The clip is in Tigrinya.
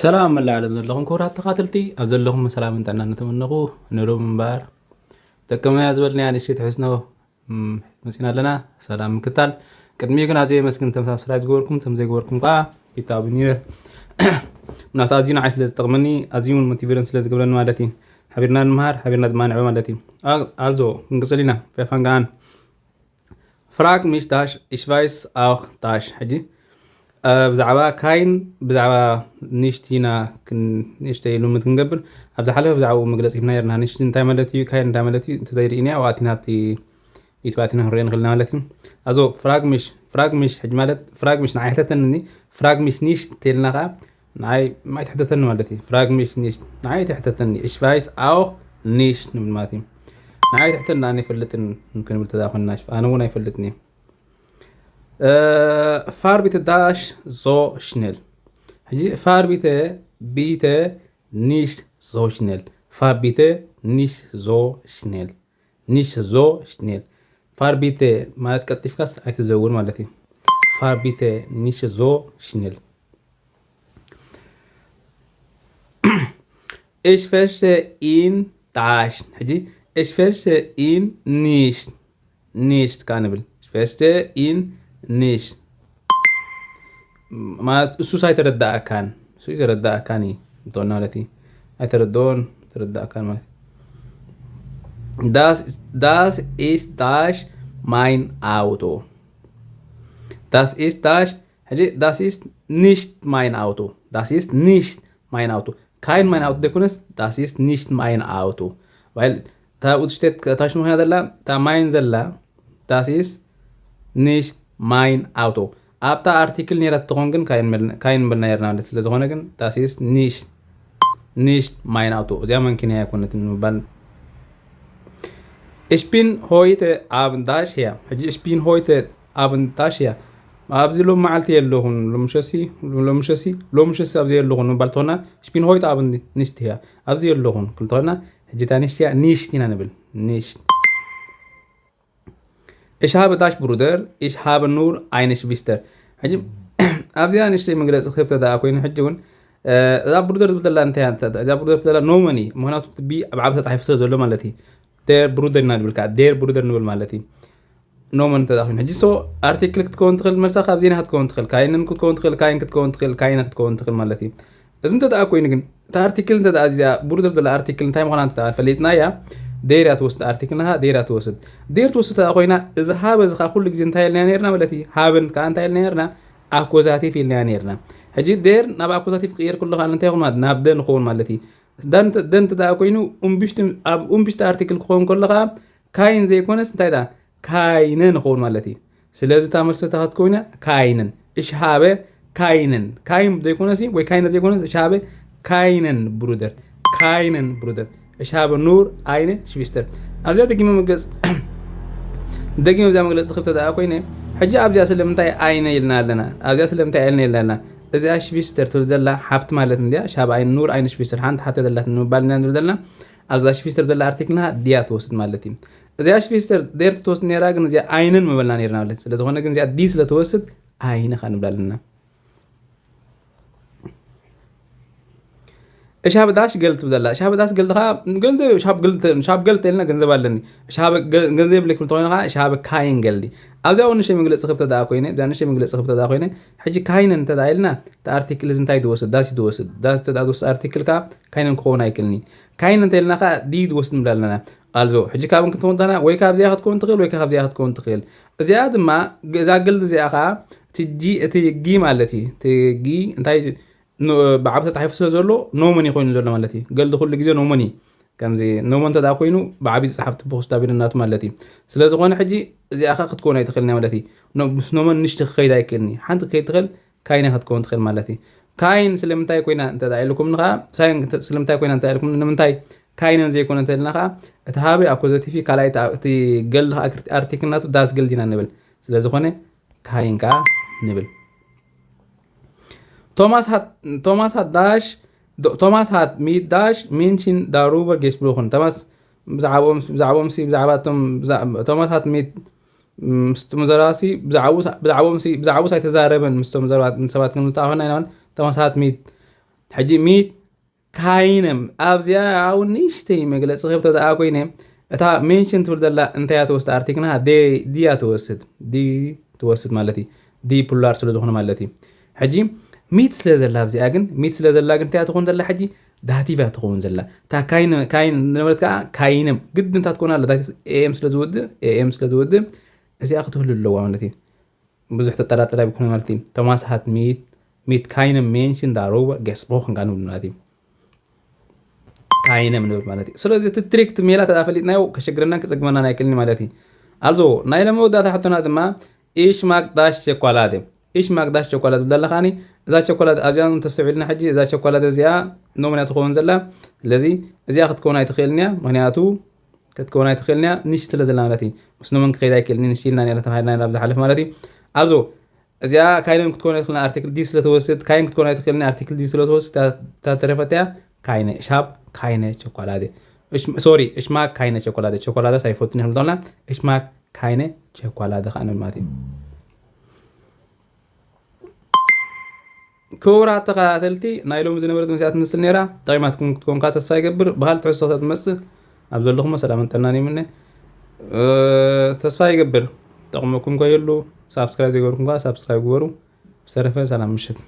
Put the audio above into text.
ሰላም መላእ ዓለም ዘለኹም ክቡራት ተኻተልቲ፣ ኣብ ዘለኹም ሰላምን ጥዕናን ንተመነኹ። ንሎም እምበኣር ጠቀመያ ዝበልናያ ንእሽተይ ትሕዝኖ፣ እም፣ መጺና ኣለና። ሰላም ምክታል። ቅድሚኡ ግን ኣዝየ የመስግን፣ እቶም ሳብስክራይብ ዝገበርኩም፣ እቶም ዘይገበርኩም ከኣ ቢታዊ ኒር። ምናልባት ኣዝዩ ንዓይ ስለ ዝጠቕመኒ፣ ኣዝዩ እውን ሞቲቬትን ስለ ዝገብረኒ ማለት እዩ። ሓቢርና ንመሃር፣ ሓቢርና ድማ ንዕበ ማለት እዩ። ኣ-፣ ኣልዞ፣ ክንቅጽል ኢና። ፌፋንጋን። ፍራግ ሚሽ ዳሽ፣ ኢሽ ቫይስ ኣውኽ ዳሽ። ሕጂ፣ እ፣ ብዛዕባ ካይን፣ ብዛዕባ ኒሽት ኢና ክን-፣ ንእሽተይ ልምድ ክንገብር። ኣብ ዝሓለፈ ብዛዕባኡ መግለጺ ሂብና ነርና። ኒሽት እንታይ ማለት እዩ? ካይን እንታይ ማለት እዩ? እንተዘይርኢና፣ ኣብኡ ኣቲና ኣብቲ ዩቱብ ኣቲና ክንሪኦ ንኽእል ኢና ማለት እዩ። ኣዞ፣ ፍራግ ሚሽ፣ ፍራግ ሚሽ፣ ሕጂ ማለት ፍራግ ሚሽ ንዓይ ሕተተኒ፣ ፍራግ ሚሽ ኒሽት ተልና ኸዓ፣ ንዓይ ማይ ትሕተተኒ ማለት እዩ። ፍራግ ሚሽ ኒሽት፣ ንዓይ ትሕተተኒ። ኢሽ ቫይስ ኣውኽ ኒሽት ንብል ማለት እዩ። ንዓይ ትሕተኒ፣ ኣነ ኣይፈልጥን ክንብል ተዛ ኮይንና፣ ኣነ እውን ኣይፈልጥን እየ። እ፣ ፋር ቢተ ዳሽ ዞ ሽኔል። ሕጂ ፋር ቢተ፣ ቢተ ኒሽ ዞ ሽኔል። ፋር ቢተ ኒሽ ዞ ሽኔል። ኒሽ ዞ ሽኔል። ፋር ቢተ ማለት ቀልጢፍካስ ኣይትዘውር ማለት እዩ። ፋር ቢተ ኒሽ ዞ ሽኔል። Ich verstehe ihn dash። ሕጂ ich verstehe ihn nicht። ኒሽት ከኣ ንብል። Ich verstehe ihn nicht። ማለት እሱስ ኣይተረዳእካን። እሱ ኣይተረዳእካን እዩ። እንተኾነ ማለት እዩ። ኣይተረድኦን፣ ተረዳእካን ማለት። Das, das ist dash mein Auto። Das ist dash፣ ሕጂ das ist nicht mein Auto። Das ist nicht mein Auto። Kein mein Auto ዘይኮነስ das ist nicht mein Auto። Weil እታ ውድሽቴት ታሽ ምኾና ዘላ፣ እታ ማይን ዘላ፣ das ist nicht mein Auto። ኣብታ ኣርቲክል ነይራ ትኾን ግን ካይን መል-፣ ካይን በልና ነርና ማለት ስለ ዝኾነ ግን das ist nicht፣ nicht mein Auto። እዚኣ መንኪና ኣይኮነትን ንምባል። Ich bin heute Abend dash hier። ሕጂ ich bin heute Abend dash hier። ኣብዚ ሎም መዓልቲ የለኹን፣ ሎምሸሲ፣ ሎምሸሲ፣ ሎምሸሲ ኣብዚ የለኹን ምባል ተኾና፣ ich bin heute Abend nicht hier። ኣብዚ የለኹን ክብል ተኾና፣ ሕጂ እታ ኒሽት እያ፣ ኒሽት ኢና ንብል። ኒሽት። Ich habe dash Bruder, ich habe nur eine Schwester። ሕጂ ኣብዚኣ ንእሽተይ መግለጺ ክህብ ተደኣ ኮይኑ፣ ሕጂ እውን፣ እ፣ እዛ ብሩደር ትብል ዘላ እንታይ እያ? እዛ ብሩደር ትብል ዘላ ኖመን እዩ። ምኽንያቱ እቲ ቢ ኣብ ዓቢ ተጻሒፉ ስለ ዘሎ ማለት እዩ። Der Bruder ኢና ንብል ከኣ፣ der Bruder ንብል ማለት እዩ። ኖመን እንተ ደኣ ኮይኑ። ሕጂ so ኣርቲክል ክትከውን ትኽእል፣ መልሳ ካብዚ ኢና ክትከውን ትኽእል። ካይንን ክትከውን ትኽእል፣ ካይን ክትከውን ትኽእል፣ ካይነ ክትከውን ትኽእል ማለት እዩ። እዚ እንተ ደኣ ኮይኑ ግን፣ እታ ኣርቲክል እንተ ደኣ እዚኣ ብሩደር ትብል ዘላ ኣርቲክል እንታይ ምዃና እንተ ደኣ ፈሊጥናያ፣ der እያ ትወስድ ኣርቲክል ናሃ፣ der እያ ትወስድ። Der ትወስድ እንተ ደኣ ኮይና፣ እዚ ሃበ እዚ ከኣ ኩሉ ግዜ እንታይ ኢልናዮ ነርና ማለት እዩ? ሃበን ከኣ እንታይ ኢልናዮ ነርና? ኣኮዛቲቭ ኢልናዮ ነርና። ሕጂ der ናብ ኣኮዛቲቭ ክቕየር ከሎ ከኣ እንታይ ይኸውን ማለት? ናብ de ንኸውን ማለት እዩ። ደን፣ ደን እንተ ደኣ ኮይኑ፣ እምብሽቲ፣ ኣብ እምብሽቲ ኣርቲክል ክኸውን ከሎ ከኣ ካይን ዘይኮነስ እንታይ ደኣ? ካይነ ንኸውን ማለት እዩ። ስለዚ እታ መልሲ እታ ክትከውን እያ፣ ካይነን። Ich habe keinen። ካይን ዘይኮነሲ ወይ ካይነ ዘይኮነስ፣ ich habe keinen Bruder። Keinen Bruder። Ich habe nur eine Schwester። ኣብዚኣ ደጊመ መግለጽ፣ ደጊመ ኣብዚኣ መግለጽ ክህብ ተደኣ ኮይነ፣ ሕጂ ኣብዚኣ ስለምንታይ eine ኢልና ኣለና? ኣብዚኣ ስለምንታይ eine ኢልና ኣለና? እዚኣ ሽቪስተር ትብል ዘላ ሓብቲ ማለት እንድያ። Ich habe ein፣ nur eine Schwester፣ ሓንቲ ሓብቲ ዘላትኒ ንምባል ኢና ንብል ዘለና። ኣብዛ ሽቪስተር ዘላ ኣርቲክልና ዲያ ትወስድ ማለት እዩ። እዚኣ ሽቪስተር der ትወስድ ነይራ፣ ግን እዚኣ einen ምበልና ነይርና ማለት እዩ። ስለ ዝኾነ ግን እዚኣ die ስለ ትወስድ eine ኸኣ ንብላ ኣለና። Ich habe dash Geld ትብል ዘላ። Ich habe dash Geld ኸኣ ገንዘብ፣ ich habe Geld፣ ich habe Geld ኢልና ገንዘብ ኣለኒ። Ich habe ገ-፣ ገንዘብ የብለይ ክብል እንተኾይኑ ኸኣ ich habe kein Geld። ኣብዚኣ እውን ንእሽተይ መግለጺ ክህብ ተደኣ ኮይነ፣ እዛ ንእሽተይ መግለጺ ክህብ ተደኣ ኮይነ፣ ሕጂ keinen እንተ ደኣ ኢልና፣ እቲ ኣርቲክል እዚ እንታይ ዝወስድ? Das ዝወስድ። Das እንተ ደኣ ዝወስድ ኣርቲክል ከኣ keinen ክኸውን ኣይክእልን እዩ። Keinen እንተ ኢልና ከኣ die ዝወስድ ንብል ኣለና። Also፣ ሕጂ ካብን ክትከውን ትኽእል፣ ወይ ካብዚኣ ክትከውን ትኽእል፣ ወይ ካብዚኣ ክትከውን ትኽእል። እዚኣ ድማ፣ እዛ Geld እዚኣ ከኣ፣ እቲ ጂ፣ እቲ ጊ ማለት እዩ። እቲ ጊ እንታይ ኖ-፣ ብዓቢ ተጻሒፉ ስለ ዘሎ፣ ኖመን እዩ ኮይኑ ዘሎ ማለት እዩ። Geld ኩሉ ግዜ ኖመን እዩ። ከምዚ ኖመን እንተ ደኣ ኮይኑ፣ ብዓቢ ዝጸሓፍ ትብኹስ ዳቢልናቱ ማለት እዩ። ስለ ዝኾነ ሕጂ እዚኣ ኸኣ ክትከውን ኣይትኽእልን እያ ማለት እዩ። ኖ-፣ ምስ ኖመን ንእሽቲ ክኸይድ ኣይክእልን እዩ። ሓንቲ ክኸይድ ትኽእል፣ keine ክትከውን ትኽእል ማለት እዩ። Kein ስለምንታይ ኮይና እንተ ደኣ ኢልኩም ንኸኣ፣ ሳይን ክተ-፣ ስለምንታይ ኮይና እንተ ደኣ ኢልኩም፣ ንምንታይ keinen ዘይኮነ እንተ ኢልና ኸኣ፣ እቲ ሃበ ኣኮዘቲቭ እዩ፣ ካልኣይ እቲ፣ እቲ Geld ኸኣ ኣርቲክል ናቱ das Geld ኢና ንብል። ስለ ዝኾነ፣ kein ከኣ ንብል። Thomas hat፣ Thomas hat dash፣ ዶ-፣ Thomas hat mit dash Menschen darüber gesprochen። ቶማስ ብዛዕባኦም፣ ብዛዕባኦም ሲ፣ ብዛዕባ እቶም፣ ብዛ-፣ ቶማስ hat mit፣ ም፣ ምስቶም ዘረባሲ፣ ብዛዕባኡ፣ ብዛዕባኦም ሲ፣ ብዛዕባኡ ኣይተዛረበን፣ ምስቶም ዘረባ-፣ ሰባት ክንብል ተኣኾና ኢና። ቶማስ hat mit ሕጂ ሚት ካይነም ኣብዚኣ ኣው ንእሽተይ መግለፂ ክህብ ተደኣ ኮይነ እታ ሜንሽን ትብል ዘላ እንታይ እያ ትወስድ ኣርቲክልና ዲ እያ ትወስድ ዲ ትወስድ ማለት እዩ። ዲ ፕሉራል ስለ ዝኾነ ማለት እዩ። ሕጂ ሚት ስለ ዘላ ኣብዚኣ ግን ሚት ስለ ዘላ ግን እንታይ እያ ትኸውን ዘላ ሕጂ ዳቲቭ እያ ትኸውን ዘላ። እታ ካይን ዝነበረት ከዓ ካይነም ግድን እታ ትኮን ኣላ ዳቲቭ ኤኤም ስለ ዝውድእ ኤኤም ስለ ዝውድእ እዚኣ ክትህሉ ኣለዋ ማለት እዩ። ብዙሕ ተጠራጠር ኣይኮነ ማለት እዩ። ቶማስ ሃት ሚት ሚት ካይነም ሜንሽን ዳሮወ ገስቦ ክንጋ ንብል ማለት እዩ። ካይነም ንብል ማለት እዩ። ስለዚ እቲ ትሪክት ሜላ ተፈሊጥናዮ ከሸግረናን ክፀግመናን ኣይክእልን ማለት እዩ። ኣልዞ ናይ ሎሚ መወዳእታ ሕቶና ድማ ኢሽ ማክ ዳሽ ቸኮላደ ኢሽ ማክ ዳሽ ቸኮላደ ብዳላ ከዓኒ እዛ ቸኮላደ ኣብዚኣ ተስተውዒልና ሕጂ እዛ ቸኮላደ እዚኣ ኖምንያ ትኸውን ዘላ። ስለዚ እዚኣ ክትከውን ኣይትኽእልን እያ። ምክንያቱ ክትከውን ኣይትኽእልን እያ። ንሽ ስለ ዘላ ማለት እዩ። ምስ ኖመን ክኸይድ ኣይክእልን ንሽ ኢልና ነራ ተባሂልና ነራ ብዝሓለፍ ማለት እዩ። ኣብዞ እዚኣ ካይነን ክትኮን ኣይትኽእልን ኣርቲክል ዲ ስለተወስድ ካይን ክትኮን ኣይትኽእልን ኣርቲክል ዲ ስለተወስድ እታ ተረፈት እያ ካይነ ሻብ ካይነ ቸኮላደ ሶሪ እሽማክ ካይነ ቸኮላደ ቸኮላደ ሳይፈቱን ይኽእል ዶና እሽማክ ካይነ ቸኮላደ ከዓ ንብል ማለት እዩ። ክቡራት ተኸታተልቲ ናይ ሎሚ ዝነበረት መሲኣ ትመስል ነይራ። ጠቒማትኩም ክትኮንካ ተስፋ ይገብር። ብኻልእ ትሕዝቶታት ትመጽእ ኣብ ዘለኹሞ ሰላምን ጥዕናን ይምነ። እ፣ ተስፋ ይገብር ጠቕመኩም ከይህሉ ሳብስክራይብ ዘይገበርኩም ከዓ ሳብስክራይብ ግበሩ። ብዝተረፈ ሰላም ምሽት።